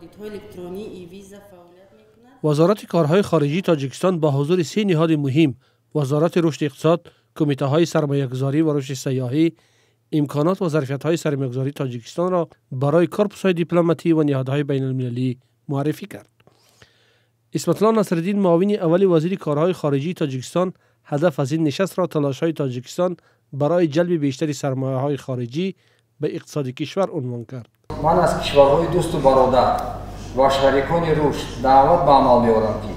раводидҳои электронӣ e-виза фаъолият мекунад. Вазорати корҳои хориҷии Тоҷикистон бо ҳузури се ниҳоди муҳим: Вазорати рушди иқтисод, кумитаҳои сармоягузорӣ ва рушди сайёҳӣ, имконот ва зарфиятҳои сармоягузории Тоҷикистонро барои корпусҳои дипломатӣ ва ниҳодҳои байналмилалӣ муаррифӣ кард. Исматулло Насриддин, муовини аввали вазири корҳои хориҷии Тоҷикистон, ҳадаф аз ин нишастро талошҳои Тоҷикистон барои ҷалби бештари сармояҳои хориҷӣ ба иқтисоди кишвар унвон кард. Ман аз кишварҳои дӯсту бародар ва шарикони рушд даъват ба амал меорам, ки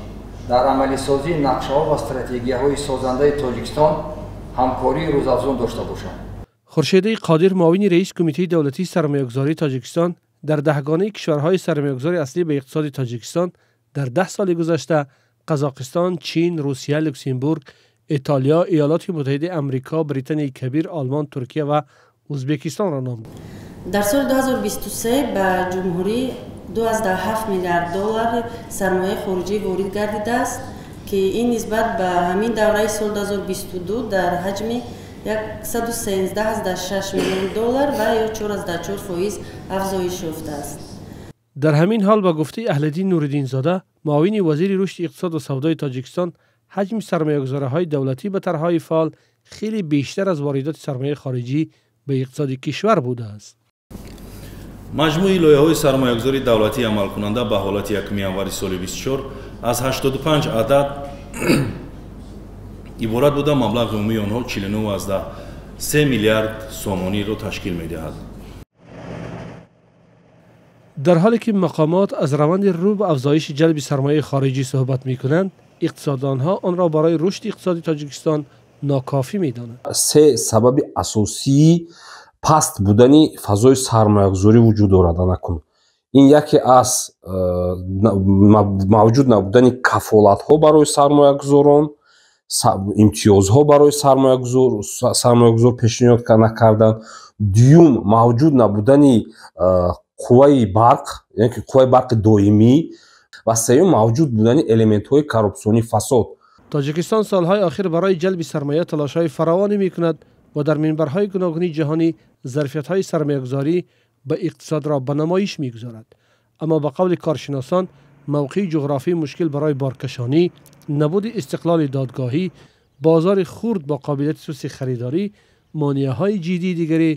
дар амалисозии нақшаҳо ва стратегияҳои созандаи Тоҷикистон ҳамкории рӯзафзун дошта бошанд. Хуршедаи Қодир, муовини раиси Кумитаи давлатии сармоягузории Тоҷикистон, дар даҳгонаи кишварҳои сармоягузори аслӣ ба иқтисоди Тоҷикистон дар 10 соли гузашта Қазоқистон, Чин, Русия, Люксембург, Итолиё, Иёлоти Муттаҳидаи Амрико, Британияи Кабир, Олмон, Туркия ва Ӯзбекистонро ном бурд. Дар соли 2023 ба ҷумҳурӣ 2,7 миллиард доллар сармояи хориҷӣ ворид гардидааст, ки ин нисбат ба ҳамин давраи соли 2022 дар ҳаҷми 113,6 миллион доллар ва ё 4,4% афзоиш ёфтааст. Дар ҳамин ҳол, ба гуфтаи Аҳлиддин Нуриддинзода, муовини вазири рушди иқтисод ва савдои Тоҷикистон, ҳаҷми сармоягузориҳои давлатӣ ба тарҳҳои фаъол хеле бештар аз воридоти сармояи хориҷӣ ба иқтисоди кишвар будааст. Маҷмӯи лоиҳаҳои сармоягузории давлатии амалкунанда ба ҳолати 1 январи соли 24 аз 85 адад иборат буда, маблағи умумии онҳо 49,3 миллиард сомониро ташкил медиҳад. Дар ҳоле ки мақомот аз раванди рӯ ба афзоиши ҷалби сармояи хориҷӣ суҳбат мекунанд, иқтисоддонҳо онро барои рушди иқтисоди Тоҷикистон нокофӣ медонанд. Се сабаби асосии паст будани фазои сармоягузорӣ вуҷуд дорад. Анакун ин яке аз мавҷуд набудани кафолатҳо барои сармоягузорон, имтиёзҳо барои сармоягузор пешниҳод накардан. Дуюм, мавҷуд набудани қувваи барқ, яъне ки қувваи барқи доимӣ, ва сеюм, мавҷуд будани элементҳои коррупсионӣ, фасод. Тоҷикистон солҳои охир барои ҷалби сармоя талошҳои фаровоне мекунад ва дар минбарҳои гуногуни ҷаҳонӣ зарфиятҳои сармоягузорӣ ба иқтисодро ба намоиш мегузорад. Аммо ба қавли коршиносон, мавқеи ҷуғрофии мушкил барои боркашонӣ, набуди истиқлоли додгоҳӣ, бозори хурд бо қобилияти сусти харидорӣ монеаҳои ҷиддии дигаре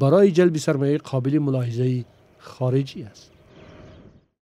барои ҷалби сармояи қобили мулоҳизаи хориҷӣ аст.